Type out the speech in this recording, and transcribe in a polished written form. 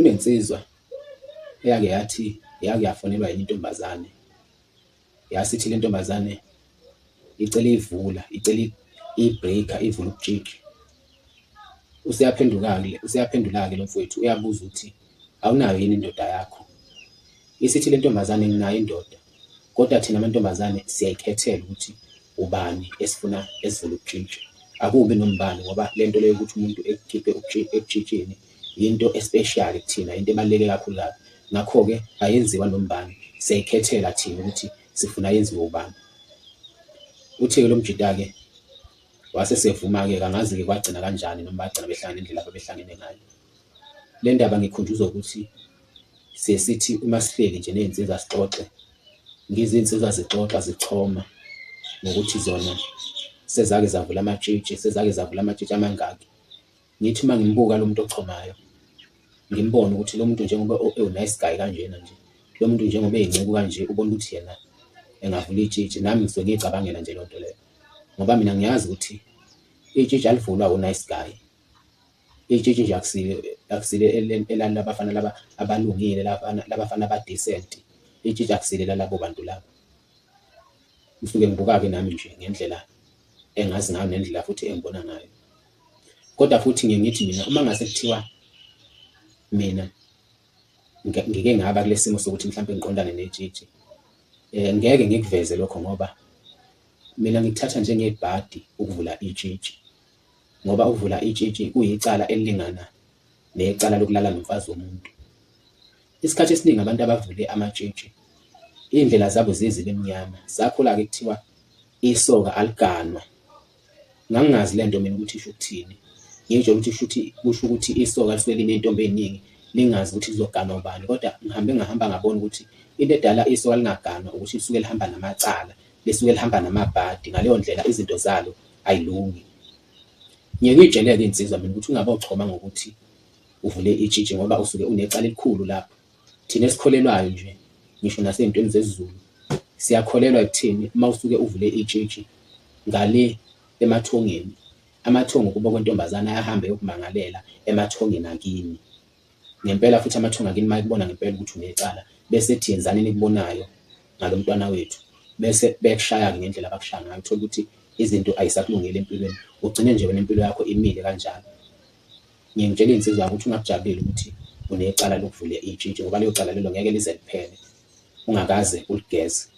Kunensizwa eyake yathi yake yafonelwa yenye intombazane, yase ithi le ntombazane icela ivula, icela i-breaker ivule ubutshitshi. Useyaphenduka-ke, useyaphendula-ke lo mfowethu uyabuza ukuthi awunayo yini indoda yakho? Isithi le ntombazane nginayo indoda, kodwa thina amantombazane siyayikhethela ukuthi ubani esifuna esivule ubutshitshi. Akubi nombani ngoba le nto leyo ukuthi umuntu ekukhiphe ebutshitshini yinto especial kuthina, into ebaluleke kakhulu kabi. Ngakho-ke ayenziwa nombani, siyayikhethela thina ukuthi sifuna yenziwe ubani. Uthi-ke lo mjita-ke wase sevuma-ke, angazi-ke kwagcina kanjani noma bagcina behlangene indlela ababehlangene ngayo. Le ndaba ngikhunjuzwa ukuthi siye sithi uma sihleli nje ney'nsizwa sixoxe, ngizwe iy'nsizwa zixoxa zichoma ngokuthi zona sezake zavula amatshitshi, sezake zavula amatshitshi amangaki. Ngithi uma ngimbuka lo muntu ochomayo, ngimbone ukuthi lo muntu njengoba ewu-nice guy kanjena nje, lo muntu njengoba eyinceku kanje, ubona ukuthi yena engavula itshitshi, nami ngisuke ngiy'cabangela nje leyo nto leyo. Ngoba mina ngiyazi ukuthi itshitshi alivulwa u-nice guy. Itshitshi nje akusile akusile elali labafana laba abalungile labafana labafana aba-decent. Itshitshi akusile lalabo bantu labo. Ngisuke ngibuka-ke nami nje ngendlela engazi ngayo nendlela futhi engibona ngayo. Kodwa futhi ngiye ngithi mina uma ngase kuthiwa mina ngike ngaba kule simo sokuthi mhlawumbe ngiqondane netshitshi, ngeke ngikuveze lokho ngoba mina ngikuthatha njengebhadi ukuvula itshitshi. Ngoba ukuvula itshitshi kuyicala elilingana necala lokulala nomfazi womuntu. Isikhathi esiningi abantu abavule amatshitshi iy'ndlela zabo ziye zibe mnyama. Sakhula-ke kuthiwa isoka aliganwa. Ngangingazi le nto mina ukuthi isho ukuthini. Ngiy'tshela ukuthi kushuthi kusho ukuthi isoka lisuke liney'ntombi ey'ningi lingazi ukuthi lizoganwa ubani, kodwa ngihambe ngahamba ngabona ukuthi into edala isoka lingaganwa ukuthi lisuke lihamba namacala, lisuke lihamba namabhadi, ngaleyo ndlela izinto zalo ayilungi. Ngiye ngiy'tshele-ke iy'nsizwa mina ukuthi ungabochoma ngokuthi uvule itshitshi ngoba usuke unecala elikhulu lapho. Thina esikholelwayo nje ngisho nasey'ntweni zesiZulu siyakholelwa ekutheni uma usuke uvule itshitshi ngale emathongeni, amathongo kubo kwentombazane ayahamba eyokumangalela emathongeni akini. Ngempela futhi amathongo akini uma ekubona ngempela ukuthi unecala bese ethi yenzani enikubonayo ngalo mntwana wethu bese bekushaya-ke ngendlela abakushaya ngayo, uthole ukuthi izinto ayisakulungeli empilweni, ugcine nje wena impilo yakho imile kanjalo. Ngiye ngitshele iy'nsizwa ukuthi ungakujabuleli ukuthi unecala lokuvula itshitshi ngoba lelo cala lelo ngeke lize liphele ungakaze uligeze.